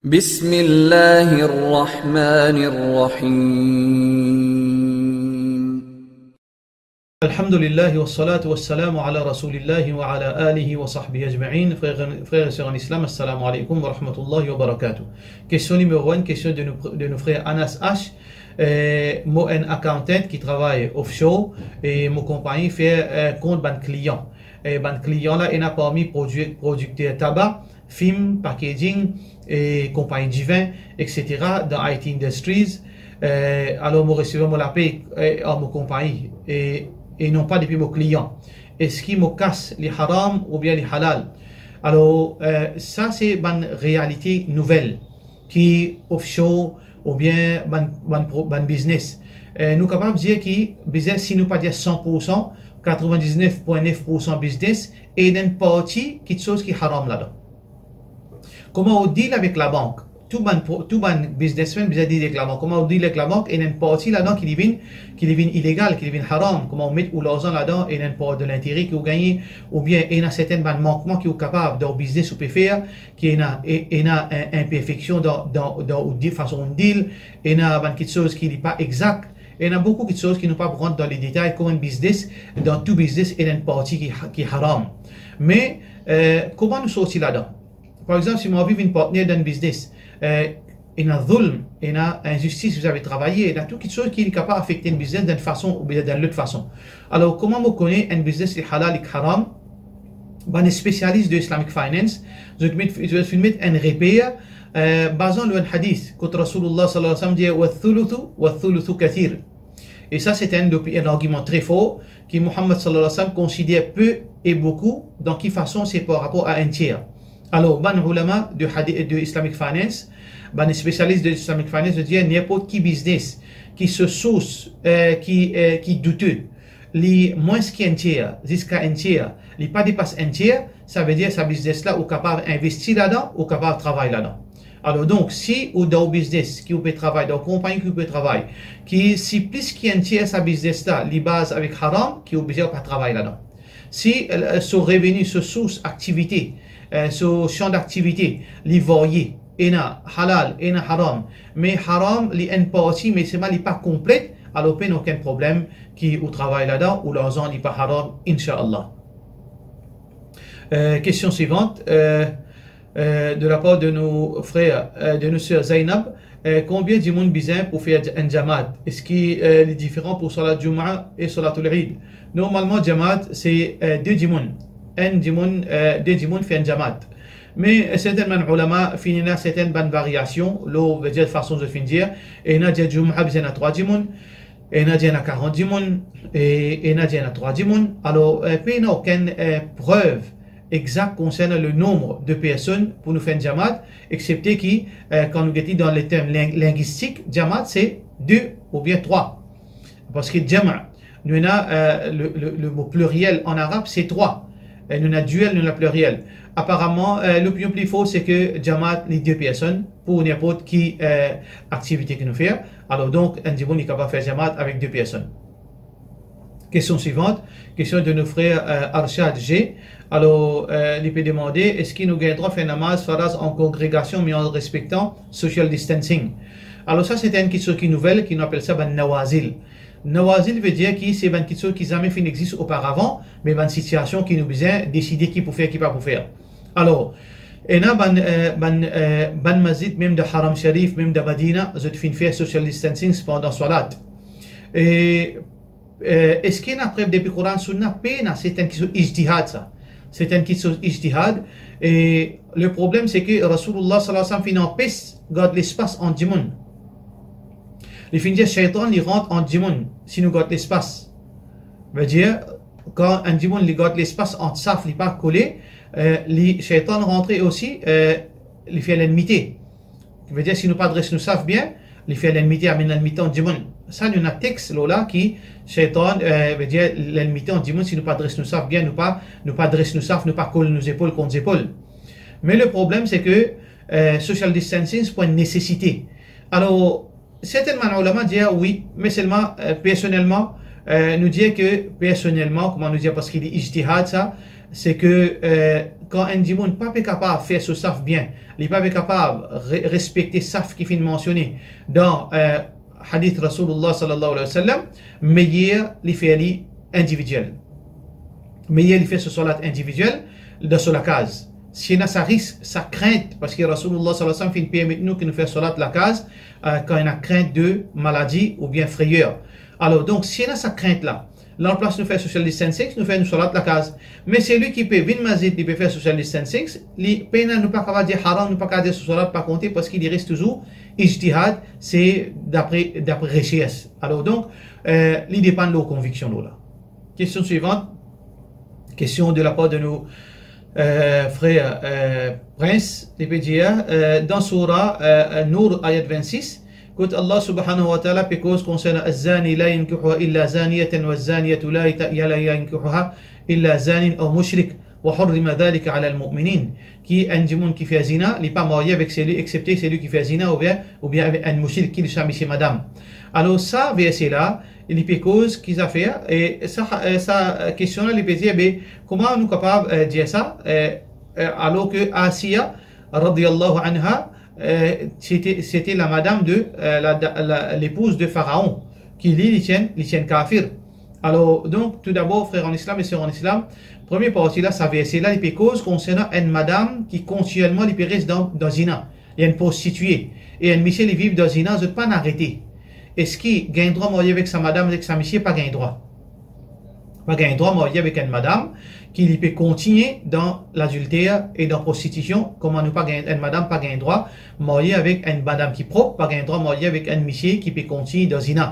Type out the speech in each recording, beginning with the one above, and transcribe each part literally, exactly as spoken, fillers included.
بسم الله الرحمن الرحيم. Alhamdulillah, wassalatu wassalamu ala rasoulillah wa ala alihi wa sahbihi ajma'in. Frères, frères et sœurs en islam, assalamu alaikum wa rahmatullahi wa barakatuh. Question numéro un, question de nos, de nos frères Anas H. Euh, mo enn accountant ki travay offshore e mo konpagni fer, euh, kont bann klian. E bann klian la, ena parmi prodwi-, prodikter taba, fim, packaging, e konpagni divin, et cetera, dan I T industries. Eh, alor, mo resevwar mo lape, eh, ar mo konpagni, e, e non pa depi mo klian. Eski mo kas li haram oubien li halal? Alor, eh, sa se bann realite nouvel ki offshore oubien bann, bann pro-, bann biznes. Eh, nou kapav dir ki biznes, si nou pa dir san pour san, katrevin-diz-nef pwin nef pour san biznes, ena enn parti kiksoz ki haram ladan. Kouma ou deal avek labank? Tou bann pro-, tou bann biznesmenn bizin deal avek labank. Kouma ou deal avek labank, ena enn parti ladan ki li vinn, ki li vinn ilegal, ki li vinn haram. Kouma ou met ou larzan ladan, ena enn par de lintere ki ou gagne, oubien ena sertin bann mankman ki ou kapav dan ou biznes ou pe fer, ki ena, e-, ena in-, inperfeksion dan, dan, dan ou di-, fason ou deal, ena bann kiksoz ki li pa exak. Ena boukou kiksoz ki nou pa pou rant dan le detay, kouma enn biznes, dan tou biznes, ena enn parti ki ha-, ki haram. Me, eh, kouma nou sorti ladan? Par exanp, si mo anvi vinn partner dan enn biznes, eh, ena zulm, ena inzistis vizavi travayer, ena tou kiksoz ki kapav afekte enn biznes dan enn fason oubien dan lot fason. Alor, kouma mo kone enn biznes li halal, li haram? Bann spesialis de Islamic Finance, zot met, zot finn met enn reper, eh, bazan lor enn hadis, kot Rasoulillah sallallahu alayhi wa sallam dir, "Wa thuluthu, wa thuluthu kathir." E sa, se enn dopi-, enn argiman tre for ki Muhammad sallallahu alayhi wa sallam konsider pe e boukou, dan ki fason se par rapor a enn tier. Alor, bann oulama de hadi-, de Islamic Finance, bann spesialis de Islamic Finance, zot dir, ninport ki biznes ki so sours, eh, ki, eh, ki doute, li mwins ki enn tier, ziska enn tier, li pa depas enn tier, savedir sa biznes la ou kapav investi ladan, ou kapav travay ladan. Alor donk, si ou dan ou biznes ki ou pe travay, dan ou konpagni ki ou pe travay, ki si plis ki enn tier sa biznes la, li baz avek haram, ki ou bizin pa travay ladan. Si, eh, so reveni, so sours aktivite, eh, so san daktivite, li varye, ena halal, ena haram, me haram, li enn parti, me selman li pa konplet, alor pena okenn problem ki ou travay ladan, ou larzan li pa haram, inshallah. Eh, kestion swivant, eh, eh, de la par de nou frer, eh, de nou ser Zainab, eh, konbien dimoun bizin pou fer enn jamaat? Eski, eh, li diferan pou salat Jumaa e salatul Eid? Normalman, jamaat, se, eh, de dimoun. Enn dimoun, eh, de dimoun fer enn jamaat. Me, eh, sertin bann oulama finn ena sertin bann variasion, lor, vedir fason zot finn dir, ena dir Jumaa bizin ena trwa dimoun, ena dir ena karant dimoun, e ena dir ena trwa dimoun. Alor, eh, pena okenn, eh, prev exak konsernan le nonb de personn pou nou fer enn jamaat, exepte ki, eh, kan nou gete dan le term ling-, lingwistik, jamaat se de oubien trwa. Parski jama, nou ena, eh, le, le, le mo pliriel an arab, se trwa. Eh, nou ena duel, nou ena pliriel. Aparaman, eh, lopinion pli for, se ke jamaat, li de personn, pou ninport ki, eh, aktivite ki nou fer. Alor donk, enn dimoun, li kapav fer jamaat avek de personn. Kestion swivant, kestion de nou frer, eh, Arshad G. Alor, eh, li pe demande, eski nou gagn drwa fer namaz faraz an kongregasion, me an respektan social distancing? Alor sa, se enn kiksoz ki nouvel, ki nou apel sa bann nawazil. Nawazil vedir ki se bann kiksoz ki zame finn existe oparavan, me bann sitiasion ki nou bizin deside ki pou fer, ki pa pou fer. Alor, ena bann, eh, bann, eh, bann masjid, mem dan Haram Sharif, mem dan Madina, zot finn fer social distancing pandan swalat. E, eh, eski ena prev depi Koran, Sunna? Pena, se enn kiksoz ijtihad sa. Se enn kiksoz ijtihad. E le problem, se ke Rasoulillah sallallahu alayhi wa sallam finn anpes gard lespas ant dimoun. Li finn dir, shaytan, li rant ant dimoun, si nou gard lespas. Vedir, kan enn dimoun, li gard lespas ant saf, li pa kole, eh, li, shaytan rantre osi, eh, li fer lennmite. Vedir, si nou pa dres nou saf bien, li fer lennmite, amenn lennmite ant dimoun. Sa, nou ena text lor la ki shaytan, eh, vedir, lennmite ant dimoun, si nou pa dres nou saf bien, nou pa, nou pa dres nou saf, nou pa kol nou zepol kont zepol. Me le problem, se ke, eh, social distancing, se pou enn nesesite. Alor, sertin bann oulama dir, wi, me selman, eh, personelman, eh, nou dir ke personelman, kouma nou dir, parski li ijtihad sa, se ke, eh, kan enn dimoun pa pe kapav fer so saf bien, li pa pe kapav re-, respekte saf ki finn mansione dan, eh, hadith Rasoulillah sallallahu alayhi wa sallam, meyer li fer li individiel. Meyer li fer so salat individiel dan so lakaz. Si ena sa risk, sa krint, parski Rasoulillah sallallahu alayhi wa sallam finn permet nou ki nou fer salat lakaz, eh, kan ena krint de maladi oubien frayer. Alor, donk, si ena sa krint la, lanplas nou fer social distancing, nou fer nou salat lakaz. Me selwi ki pe vinn masjid, li pe fer social distancing, li pena, nou pa kapav dir haram, nou pa kapav dir so salat pa konte, parski li res touzour ijtihad, se dapre, dapre resers. Alor donk, eh, li depann lor konviksion nou la. Kestion swivant. Kestion de lapar de nou, eh, frer, eh, Prince, li pe dir, eh, dan soura, eh, Nour, ayat vennsis, kot Allah subhanahu wa ta'ala pe koz konsernan az-zani la yankihuha illa zaniyatan wa az-zaniyatu la yata-, la yankihuha illa zanin aw mushrik, wa hurrima dhalika ala al-mu'minin. Ki enn dimoun ki fer zina, li pa marye avek selwi, exsepte selwi ki fer zina, oubien, oubien avek enn mushrik, ki li sa misie madam. Alor sa verse la, li pe koz ki zafer, e sa, e sa kestion la, li pe dir, be, kouma nou kapav, eh, dir sa, eh, eh, alor ke Asiya, radiyallahu anha, eh, sete, sete la madam de, eh, la, la, l'épouse de Pharaon, ki li, li ti enn, li ti enn kafir. Alor, donk, toudabor, frer an Islam e ser an Islam, premie parti la, sa verse la, li pe koz konsernan enn madam ki kontinuelman li pe res dan, dan zina. Li enn prostitie. E enn misie li viv dan zina, zot pa'nn arete. Eski gagn drwa marye avek sa madam, avek sa misie? Pa gagn drwa. Pa gagn drwa marye avek enn madam ki li pe kontigne dan ladilter e dan prostitision, kouma nou pa gagn, enn madam pa gagn drwa marye avek enn madam ki prop, pa gagn drwa marye avek enn misie ki pe kontigne dan zina.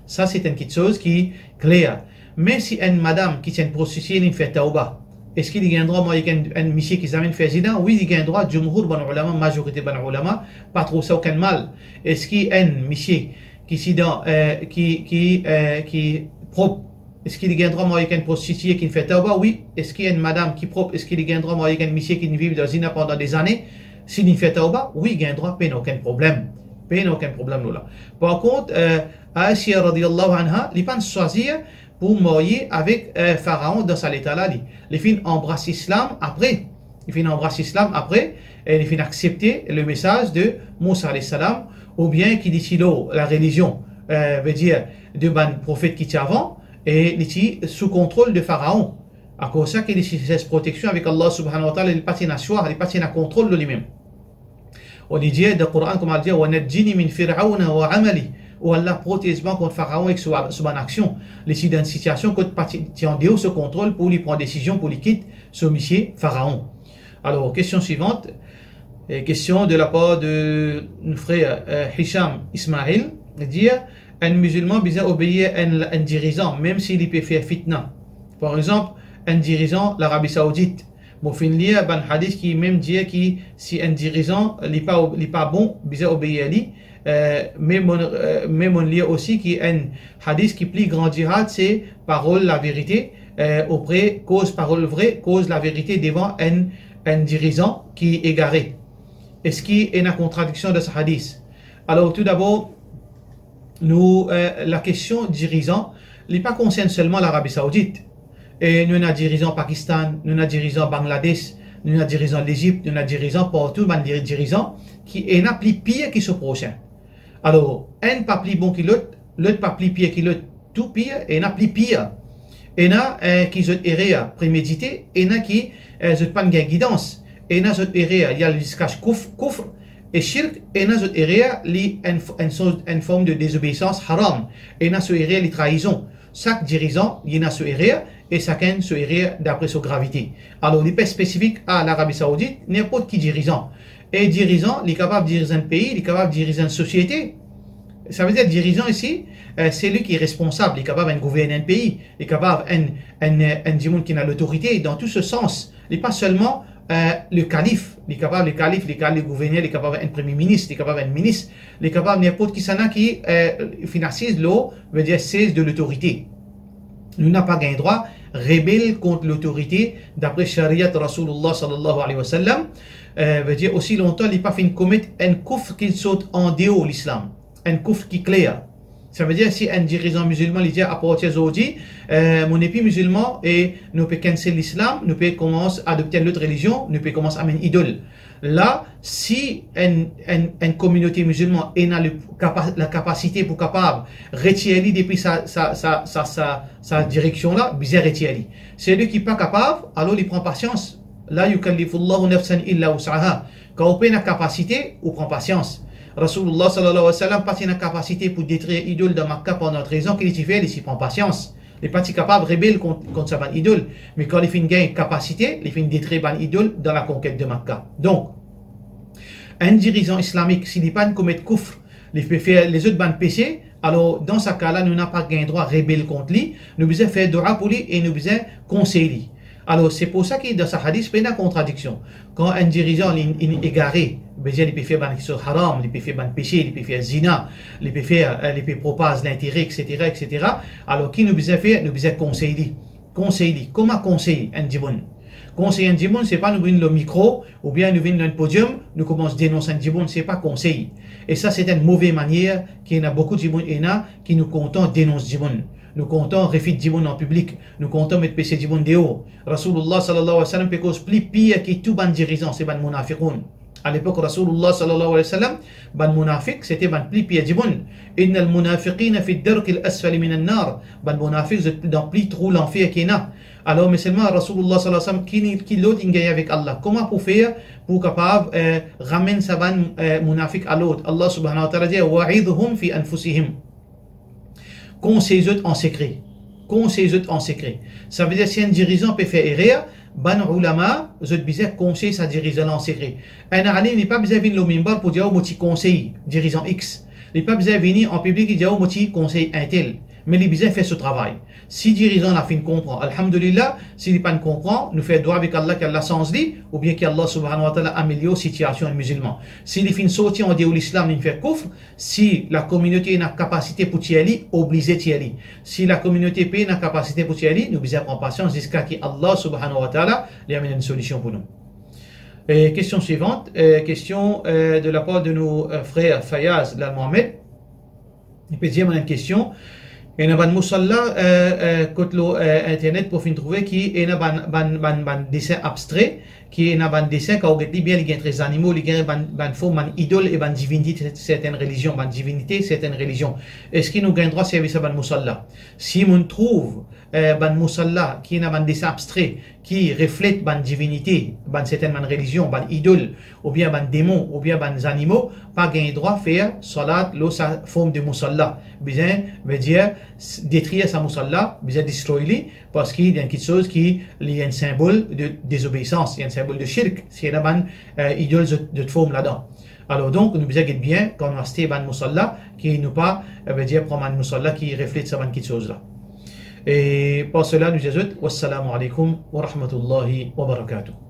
Sa se enn kiksoz ki kler. Me si enn madam ki ti enn prostitie, li fer tawba, eski li gagn drwa marye avek enn, enn misie ki zame fer zina? Wi, li gagn drwa. Djumhour bann oulama, mazorite bann oulama, pa trouv sa okenn mal. Eski enn misie ki ti dan, eh, ki, ki, eh, ki prop, eski li gagn drwa marye avek enn prostitie ki fer tawba? Wi. Eski enn madam ki prop, eski li gagn drwa marye avek enn misie ki viv dan zina pandan dezane? Si li fer tawba, wi, gagn drwa, pena okenn problem. Pena okenn problem lor la. Par kont, eh, Asiya radiyallahu anha, li pa'nn swazir pou marye avek, eh, Faraon dan sa leta la, li. Li finn anbras Islam apre. Li finn anbras Islam apre, e li finn aksepte lemesaz de Mousa alayhi salam, oubien ki li ti lor larelizion, eh, vedir de bann profet ki ti avan, e li ti sou kontrol de Faraon. Akoz sa ki li ti sers proteksion avek Allah subhanahu wa ta'ala, li pa ti ena swa, li pa ti ena kontrol lor limem. Ou li dir dan Koran, kouma li dir, "Wa nadjini min Fir'auna wa amali." O Allah, protez mwa kont Faraon ek so, so bann aksion. Li ti dan enn sitiasion kot pa ti, ti andeor so kontrol pou li pran desizion pou li kit so misie Faraon. Alor, kestion swivant, eh, kestion de lapar de nou frer, eh, Hisham Ismail, li dir, enn mizilman bizin obeir enn, enn dirizan, mem si li pe fer fitna. Par exanp, enn dirizan Larabi Saoudit, mo finn lir bann hadis ki mem dir ki si enn dirizan li pa, li pa bon, bizin obeir li. Eh, me mo, eh, me mo lir osi ki enn hadis ki pli gran jihad se parol laverite, eh, opre, koz parol vre, koz laverite devan enn, enn dirizan ki egare. Eski ena kontradiksion dan sa hadis? Alor, toudabor, nou, eh, lakestion dirizan, li pa konsern selman Larabi Saoudit. E nou ena dirizan Pakistan, nou ena dirizan Bangladesh, nou ena dirizan Lezip, nou ena dirizan partou, bann diri-, dirizan ki ena pli pir ki so prosin. Alor, enn pa pli bon ki lot, lot pa pli pir ki lot, tou pir, ena pli pir. Ena, eh, ki zot erer premedite, ena ki, eh, zot pa'nn gagn gidans. Ena zot erer, li al ziska kouf-, koufr e shirk, ena zot erer, li enn f-, enn soz, enn form de dezobeisans haram. Ena so erer, li traizon. Sak dirizan, li ena so erer, e sakenn so erer dapre so gravite. Alor, li pa spesifik a Larabi Saoudit, ninport ki dirizan. E dirizan, li kapav diriz enn pei, li kapav diriz enn sosiete. Savedir dirizan isi, eh, selwi ki responsab, li kapav enn gouverner enn pei, li kapav enn, enn, enn dimoun ki ena lotorite dan tou so sans. Li pa selman, eh, le kalif, li kapav le kalif, li kapav le gouverner, li kapav enn premie minis, li kapav enn minis, li kapav ninport kisannla ki, eh, finn asiz lor, vedir sez de lotorite. Nou napa gagn drwa rebel kont lotorite dapre shariat Rasoulillah sallallahu alayhi wa sallam, eh, vedir osi lontan li pa finn komet enn koufr ki sort andeor Lislam, enn koufr ki kler. Savedir, si enn dirizan mizilman, li dir, apartir zordi, eh, mo nepli mizilman e nou pe cancel lislam, nou pe koumans adopte enn lot relizion, nou pe koumans amenn idol. La, si enn, enn, enn kominote mizilman ena le kapa-, lakapasite pou kapav retir li depi sa, sa, sa, sa, sa, sa direksion la, bizin retir li. Seki pa kapav, alor li pran pasians. La yukallifullahu nafsan illa wus'aha. Kan ou pena kapasite, ou pran pasians. Rasoulullah sallallahu alayhi wa sallam pa ti ena kapasite pou detrir idol dan Makka pandan trez an, ki li ti fer, li ti pran pasians. Li pa ti kapav rebel kont, kont sa bann idol. Me kan li finn gagn kapasite, li finn detrir bann idol dan lakonket de Makka. Donk, enn dirizan islamik, si li pa'nn komet koufr, li pe fer lezot bann pese, alor dan sa ka la, nou napa gagn drwa rebel kont li, nou bizin fer doua pou li e nou bizin konsey li. Alor, se pou sa ki dan sa hadis, pena kontradiksion. Kan enn dirizan, li, li egare, vedir li pe fer bann kiksoz haram, li pe fer bann pese, li pe fer zina, li pe fer, eh, li pe propaz lintere, et cetera, et cetera. Alor, ki nou bizin fer? Nou bizin konsey li. Konsey li. Kouma konsey enn dimoun? Konsey enn dimoun, se pa nou vinn lor mikro, oubien nou vinn lor enn podiom, nou koumans denons enn dimoun, se pa konsey. E sa, se enn move manier ki ena boukou dimoun ena, ki nou kontan denons dimoun. Nou kontan refit dimoun an piblik. Nou kontan met pese dimoun deor. Rasoulullah sallallahu alayhi wa sallam pe koz pli pir ki tou bann dirizan, se bann mounafikoun. A lepok Rasoulullah sallallahu alayhi wa sallam, bann mounafik, se ti bann pli pir dimoun. Innal munafiqina fi darkil asfali minan nar. Bann mounafik, zot dan pli trou lanfer ki ena. Alor, me selman Rasoulullah sallallahu alayhi wa sallam, ki, ki lot inn gagn avek Allah? Kouma pou fer pou kapav, eh, ramenn sa bann, eh, mounafik a lord? Allah subhanahu wa ta'ala dir, "Wa'idhhum fi anfusihim." Konsey zot an sekre. Konsey zot an sekre. Savedir, si enn dirizan pe fer erer, bann oulama, zot bizin konsey sa dirizan la an sekre. Enn alim, li pa bizin vinn lor mimbar pou dir, "Oh, mo ti konsey dirizan X." Li pa bizin vini an piblik, li dir, "Oh, mo ti konsey entel." Me li bizin fer so travay. Si dirizan la finn konpran, alhamdulillah. Si li pa'nn konpran, nou fer doua avek Allah ki Allah sanz li, oubien ki Allah subhanahu wa ta'ala amelior sitiasion enn mizilman. Si li finn sorti andeor lislam, li finn fer koufr, si lakominote ena kapasite pou tir li, oblize tir li. Si lakominote pena kapasite pou tir li, nou bizin pran pasians ziska ki Allah subhanahu wa ta'ala li amenn enn solision pou nou. E kestion swivant, e kestion, e, de lapar de nou, e, frer Fayaz Lal Mohamed. Li pe dir, mo ena enn kestion. Ena bann mousalla, e, e, kot lor, e, internet pou finn trouve ki ena bann, bann, bann, bann desin abstre, ki ena bann desin, kan ou get li bien, li gagn tre zanimo, li gagn bann, bann form, bann idol e bann divinite sertenn relizion, bann divinite sertenn relizion. Eski nou gagn drwa servi sa bann mousalla? Si mo'nn trouv, e, bann mousalla ki ena bann desin abstre ki reflet bann divinite, bann sertenn bann relizion, bann idol, oubien bann demon, oubien bann zanimo, pa gagn drwa fer salat lor sa form de mousalla. Bizin, vedir, s-, detrir sa mousalla, bizin destroy li, parski li enn kiksoz ki, li enn sinbol de dezobeisans, li enn sinbol de shirk, si ena bann, e, idol zot, zot form ladan. Alor donk, nou bizin get bien kan nou aste bann mousalla, ki nou pa, e, vedir, pran bann mousalla ki reflet sa bann kiksoz la. E par sela, nou dir zot, wassalamu alaykum wa rahmatullahi wa barakatuh.